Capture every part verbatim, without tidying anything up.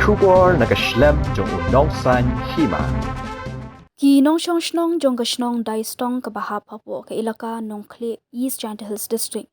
Khubor na ka shlem jong u Nongsaiñ Hima. Ki nongshong shnong jong ka shnong Daistong kaba hap hapoh ka ilaka Nongkhlieh, East Jaintia Hills District,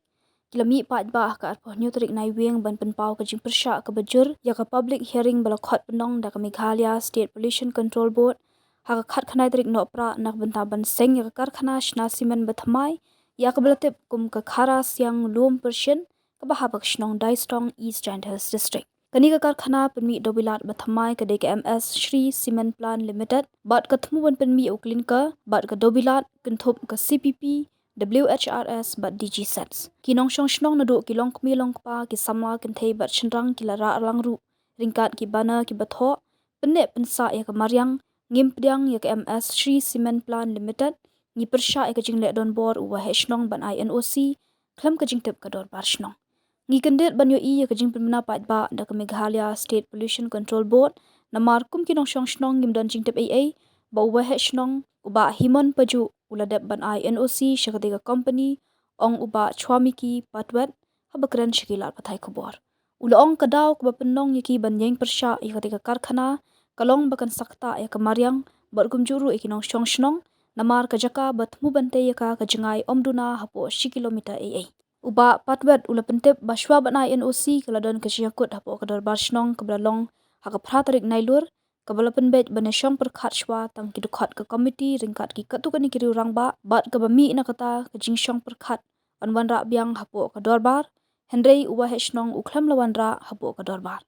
ki la mih paidbah ha ka arphew hynñiew tarik Naiwieng ban pynpaw ka jingpyrshah kaba jur ïa ka public hearing ba la khot pynlong da ka Meghalaya State Pollution Control Board ha ka khatkhyndai tarik Nohprah na ka bynta ban seng ïa ka karkhana shna simen ba thymmai, ïa kaba la tip kum ka Khara Siang Lum Pyrshit, kaba hap ha ka shnong Daistong, East Jaintia Hills District. Kane ka karkhana pynmih dewbilat ba thymmai ka dei ka M S Shree Cement Plant Limited, bad ka thmu ban pynmih u klinker bad ka dewbilat kynthup ka C P P, W H R S bad D G sets. Ki nongshong shnong naduh ki longkmie longkpa, ki samla kynthei bad shynrang ki la rah lang ruh ryngkat ki banner kiba thoh: Pynneh pynsah ïa ka mariang, ngim pdiang ïa ka M S Shree Cement Plant Limited, ngi pyrshah ïa ka jingleh donbor u waheh shnong ban ai N O C khlem ka jingtip ka dorbar shnong. Ngi kyndit ban ïohi ïa ka jingpynbna paidbah da ka Meghalaya State Pollution Control Board, namar kum ki nongshong shnong ngim don jingtip ei ei ba u waheh shnong u Bah Himon Pajuh u la dep ban ai N O C sha katei ka company, ong u Bah Chwamiki Patwet, haba kren sha ki lad pathai khubor. U la ong ka daw kaba pynlong ïa ki ban ïeng pyrshah ïa katei ka karkhana ka long ba kan sa ktah ïa ka mariang bad kumjuh ruh ïa ki nongshong shnong, namar ka jaka ba thmu ban tei ïa ka ka jngai ym duna hapoh shi kilometer ei ei. U Bah Patwet u la pyntip ba shwa ban ai N O C ka la don ka jingïakut hapoh ka dorbar shnong kaba la long ha ka phra tarik Nailur, kaba la pynbeit ban ïashong pyrkhat shwa tang ki dkhot ka komiti ryngkat ki katto katne ki riew rangbah, bad kaba mih na kata ka jingshong pyrkhat yn wanrah biang hapoh ka dorbar, hynrei u waheh shnong u khlem la wanrah hapoh ka dorbar.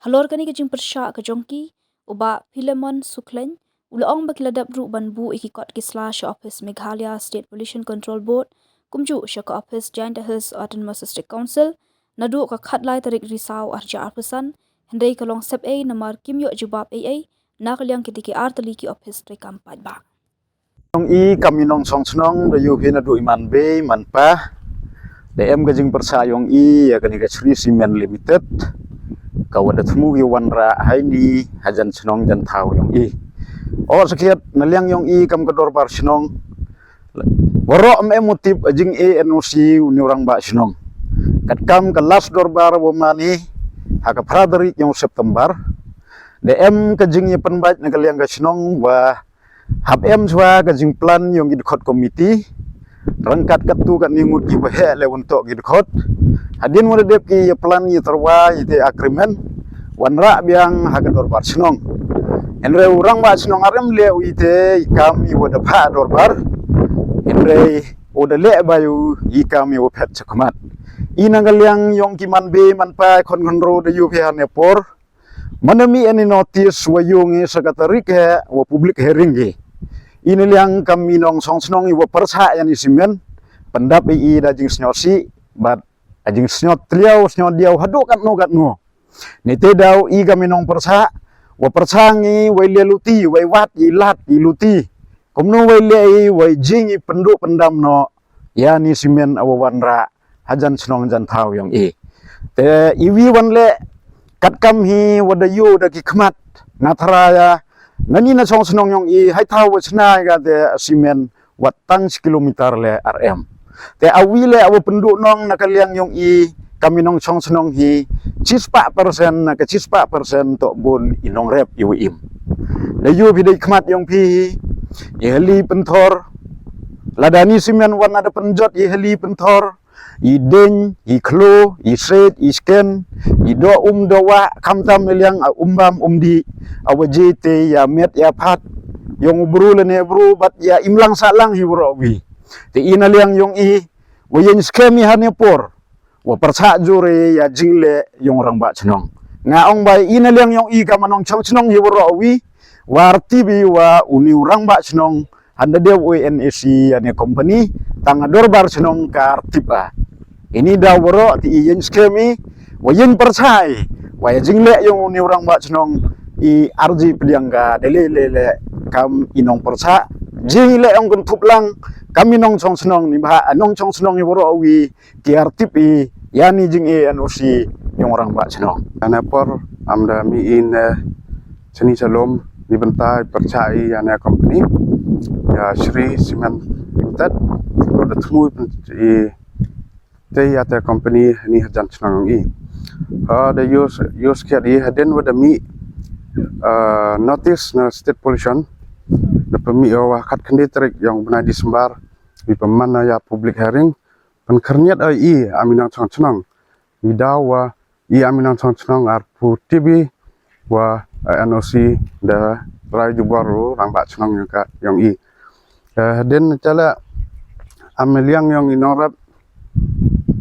Halor kane ka jingpyrshah ka jong ki, u Bah Philemon Sukhlaiñ u la ong ba ki la dep ruh ban buh ïa ki kot ki sla sha ophis Meghalaya State Pollution Control Board, kumjuh sha ka ophis Jaintia Hills Autonomous District Council, naduh ka khatlai tarik Risaw arhajar arphew san, hynrei ka long sepei namar kim ïoh jubab ei ei na ka liang kitei ki artylli ki ophis treikam paidbah. Nong i kam i nongshong shnong da ïoh hi naduh i man bei man pa. Da em ka jingpyrshah yong i ïa kane ka Shree Cement Limited, ka wa da thmu ki wanrah haini hajan shnong jan thaw yong i. O sakhiat, na liang yong i kam ka dorbar shnong, waroh em em u tip a jing e N O C u ni u rangbah shnong. Katkam ka last dorbar wa mani ha ka phra tarik yong September, da em ka jingïapynbeit na ka liang ka shnong wa hap em shwa ka jingplan yong ki dkhot komiti, ryngkat katto katne ngut ki waheh leh wan toh ki dkhot. Hadien wa da dep ki ïaplan ïatyrwa ïa te agreement, wanrah biang ha ka dorbar shnong. Hynrei u rangbah shnong ar em leh u ïa te i kam i wa da phah dorbar, hynrei u da leh bai u i kam i wa phet shakhmat. I na ka liang yong ki man bei man pa khon khon ro da ïoh phi ha ne por. Mane mi ani notice wa yung i sa ka tarik he wa public hearing i. I na liang kam i nongshong shnong i wa pyrshah ïa ni simen, pyndap i i da jingsngew sih bad a jingsngew tliaw sngew diaw haduh katno katno. Ni te daw i kam i nongpyrshah wa pyrshah ngi wa i leh luti wa i wat i lad i luti. Kumno wa i leh i wa i jing i pynduh pyndam noh ïa ni simen a wa wanrah hajan shnong jan thaw yong i. Te i wi wan leh katkam hi wa da ïoh da ki khmat na thra ïa na ni na shong shnong yong i hai thaw wa shna ïa ka te simen wat tang shi kilometer leh ar em. Te a wi leh a wa pynduh nong na ka liang yong i kam i nongshong shnong hi shispah percent na ka shispah percent toh bun i nongrep i wa im. Da ïoh phi da i khmat yong phi hi i hali pynthor. Lada ni simen wan na da pynjot i hali pynthor, i ding, i khlo, i seit, i sken, i doh um doh wah, khamtam na liang a um bam um dih, a wa jia te ïa met ïa phat yong u bru lane bru bad ïa imlang sahlang hi waroh wi. Te i na liang yong i wa ïeng skhem i ha ne por wa pyrshah jur ïa jingleh yong rangbah shnong. Nga ong bai i na liang yong i kam a nongshong shnong hi waroh wi, wa rtip i wa u ni u rangbah shnong hynda dei u N A C ïa ne company tang a dorbar shnong ka rtip a. Ini da waroh ti i ïeng skhem i wa ïeng pyrshah i wa ïa jingleh yong u ni u rangbah shnong i arji pdiang ka da leh leh leh kam i nongpyrshah. Jing i leh yong kynthup lang kam i nongshong shnong ni ba a nongshong shnong i waroh wi ki artip i ïa ni jing e N O C yong rangbah shnong. Ane por am da mi in seni salom ni bynta pyrshah i ïa ne company ïa Shree Cement Limited. Ko da thmu i te ïa te company ni hajan shnong i. Ha da yus yus kiat i hadien wa da mi uh, notice na State Pollution da pynmih ïa u ha khatkhyndai tarik ïong u bnai December, wi pynman ïa public hearing, pynkhyrniat ïa i, i am i nongchong chnong. Wi daw wa i am i nongchong chnong ar pu tibi wa, eh, N O C da rai jubor u rangbah chnong ïong ka ïong i. Eh, hadien te la am liang ïong i nongrep,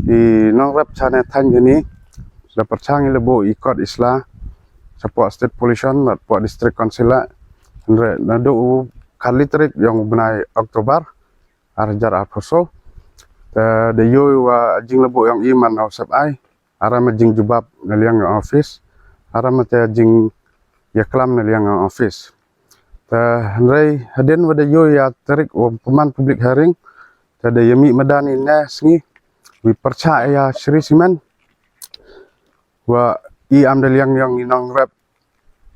i nongrep chane than jani da pyrchang i lebo i kot i sla chapoh State Pollution bad poh District Council la. Hynrei naduh u khatlai tarik ïong u bnai October ar hajar arphew saw, te da ïoh wa jinglebo ïong i man u sep ai, ara ma jingjubab na liang ïong office, ara ma te jingïaklam na liang ïong office. Te hynrei hadien wa da ïoh ïa tarik wa pynman public hearing, te da ïa mih madan i ne sngi wi pyrchah ïa Shree Cement wa i am da liang ïong i nongrep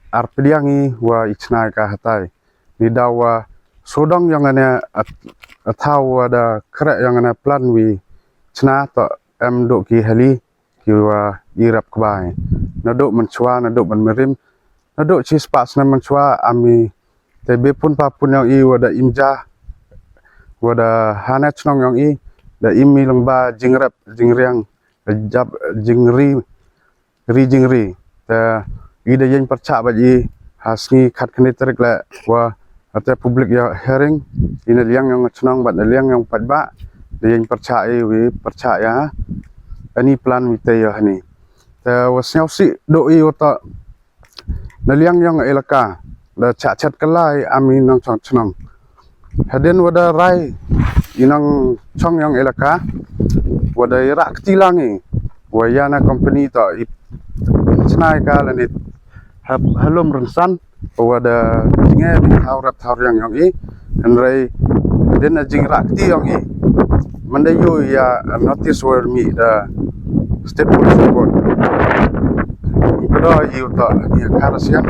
ar pdiang i wa i chna ka hatai. Ni daw wa sodong ïong ane at-, athaw wa da khreh ïong ane plan wi chna to em duh ki hali ki wa i rep kbai. Naduh mynchwa, naduh mynmirim, naduh chispah snem mynchwa am i te bepun papun ïong i wa da im ja, wa da hane chnong ïong i da im i lyngba jingrep, jingriang, jap, jingri, ri jingri. Te i da ïeng pyrchah bad i ha sngi khatkhyndai tarik la wa ate public ïa hearing i na liang ïong chnong bad na liang ïong paidbah da ïeng pyrchah i wi pyrchah ïa ani plan wi te ïa hani. Te wa sngewsih duh i wa ta na liang ïong elaka da chah chet ka lai am i nongchong chnong. Hadien wa da rai i nongchong ïong elaka wa da i rah kti lang i wa ïa na company to i chna i ka lane ha, ha lum rynsan wa da jinge ni thaw rep thaw riang ïong i. Hynrei hadien na jingrah kti ïong i man da ïoh ïa notice wa mih da State Police Report. Kedo i uta ni kar siang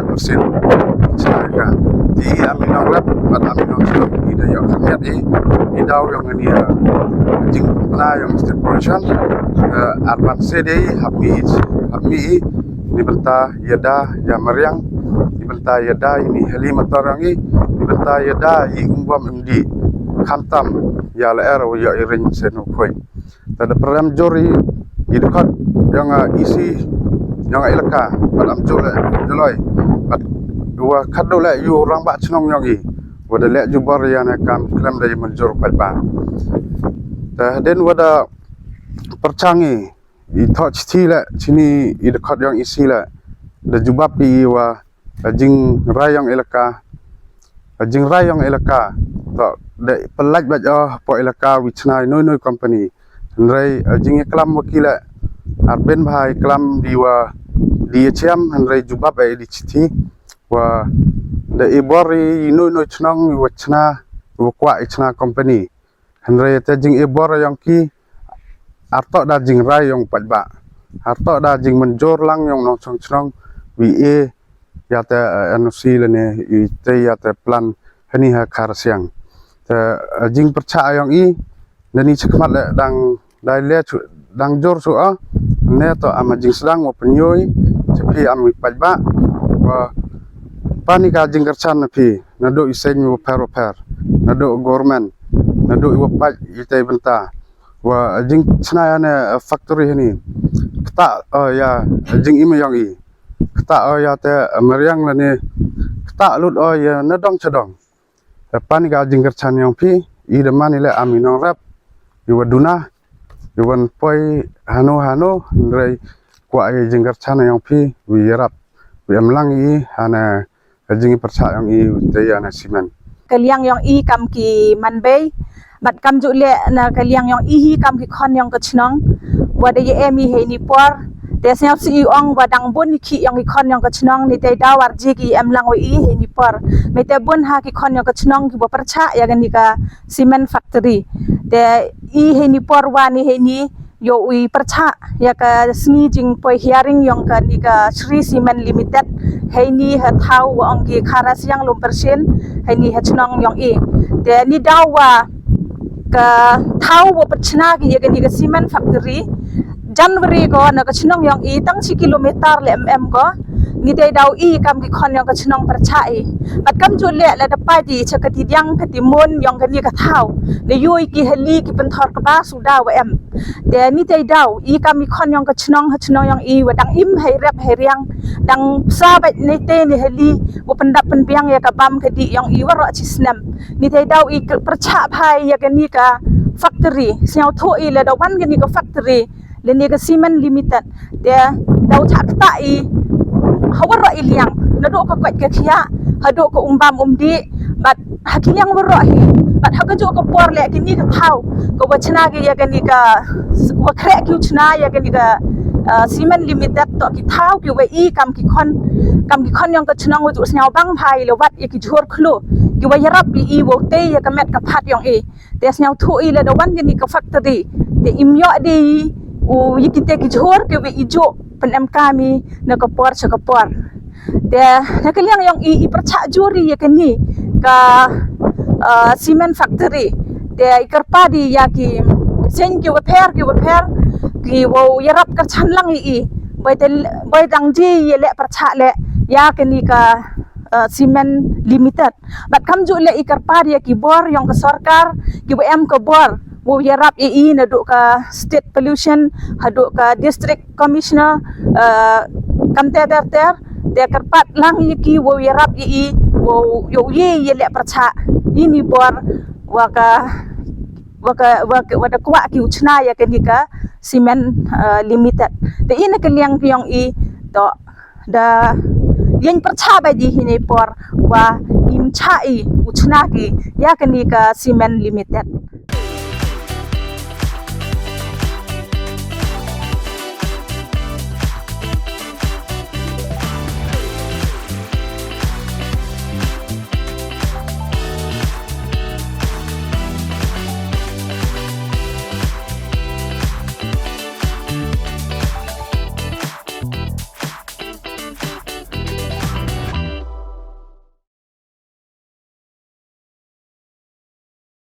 persen. Chaka ti am i nongrep bad am i nongchong i da ïa khyndiat i i daw ïong ni jingpynpna ïong State Pollution. Arban sede hap mi hap mi ni bynta ïa da ïa mariang, ni bynta ïa da i ni heli motor ïong i, ni bynta ïa da i umbam imdi. Khamtam ïa la er ïa i ring senu khuid. Te da pyrem jur i i dkhot ïong a isi ïong a elaka bad am jur le joloi bad wa khadduh le ïu rangbah chnong ïong i wa da leh jubor ïa ne kam khlem da i mynjur paidbah. Te hadien wa da pyrchang i i thoh chithi le chini i dkhot ïong isi le da jubab i wa a jingrai ïong elaka, a jingrai ïong elaka to da pynlait bad o hapoh elaka wi chna i noi noi company. Hynrei a jingïaklam wa ki le arben bha ïaklam di wa di ïachiam hynrei jubab e di chithi wa da i bor i noi noi chnong i wa chna i wa kwah i chna company. Hynrei te jing i bor ïong ki arto da jingrai ïong paidbah, arto da jingmynjur lang ïong nongchong chnong wi e ïa te, eh, N O C lane i te ïa te plan hani ha kar siang. Te, eh, jingpyrchah ïong i nani chakmat le dang dai le chu dang jur chu a ne to am jingsdang wa pynïoi cha phi am wi paidbah wa pani ka jingkyrchan na phi naduh i seng wa pher wa pher naduh government naduh i wa paid i te bynta wa jingchna ïa ne, eh, factory hani. Kata, eh, ïa jing i ma ïong i kata, eh, ïa te, eh, mariang lane kata lut, eh, ïa na dong cha dong. Te pani ka jingkyrchan ïong phi i da mani le am i nongrep i wa duna i wan poi hano hano hynrei kwah i jingkyrchan ïong phi wi rap wi em lang i hana ka jingpyrchah ïong i te ïa na simen. Ka liang ïong i kam ki manbei bad kam ju le na ka liang ïong i hi kam ki khon ïong ka chnong wa da ye em i hei ni por. Te sngewsih i ong wa dang bun i ki ïong i khon ïong ka chnong ni te da war ji ki em lang wa i hei ni por. Me te bun ha ki khon ïong ka chnong ki wa pyrchah ïa ka ni ka cement factory. Te i hei ni por wa ni hei ni ïoh i pyrchah ïa ka sngi jingpoi hearing ïong ka ni ka Shree Cement Limited hei ni ha thaw wa ong ki Khara Siang Lumpershin hei ni ha chnong ïong i. Te ni daw wa ka thaw wa pyrchna ki ïa ka ni ka cement factory January ko na ka chnong ïong i tang chi kilometer le em em ko. Ngi te daw i kam ki khon yong ka chnong pyrchah i. Bad kam ju leh la da padi cha ka tidiang ka timon yong kani ka thaw. Da yoi ki hali ki pynthor kaba suda wa em. Te ngi te daw i kam ki khon yong ka chnong ha chnong yong i wa dang im hai rep hai riang. Dang psa bad ne te ne hali wa pyndap pynbiang ya ka bam ka di yong i wa ro chi snem. Ngi te daw i pyrchah bhai ya kani ka factory. Sngewthuh i la da wan kani ka factory. Lane ka Cement Limited. Te daw chah kata i ha warok i liang, naduh ka koit ka khiah haduh ka umbam umdih, bad ha ki liang warok hi, bad ha ka juh ka por leh kini ka thaw ka wa chna ki ya kani ka, wa khreh ki u chna ya kani ka, uh, Cement Limited to ki thaw ki wa i kam ki khon, kam ki khon yong ka chnong wa juh sngewbang bha i lawat ya ki jhur khlu ki wa yarap i i wa te ya ka met ka phat yong i. Te sngewthuh i la da wan kani ka factory te im yoh de i u yi kite ki jhur ki wa i juh pynem kami na ka por cha ka por. Te na ka liang yong i i pyrchah juri ya kani ka, uh, Cement Factory. Te i kyrpad i ya ki seng ki wa pher ki wa pher ki wa yarap kyrchan lang i i. Boi te boi dang ji ya leh pyrchah leh ya kani ka, uh, Cement Limited. Bad kam ju leh i kyrpad ya ki bor yong ka sorkar ki wa em ka bor wa yarap i i naduh ka State Pollution haduh ka District Commissioner, uh, kam ter ter ter. Te kyrpad lang ya ki wa yarap i i wa yoh ye ya leh pyrchah i ni bor wa ka wa ka wa ka wa da kwah ki u chna ya kani ka Cement, uh, Limited. Te i na ka liang yong i to da yeng pyrchah ba di hi ne por wa im chah i u chna ki ya kani ka Cement Limited.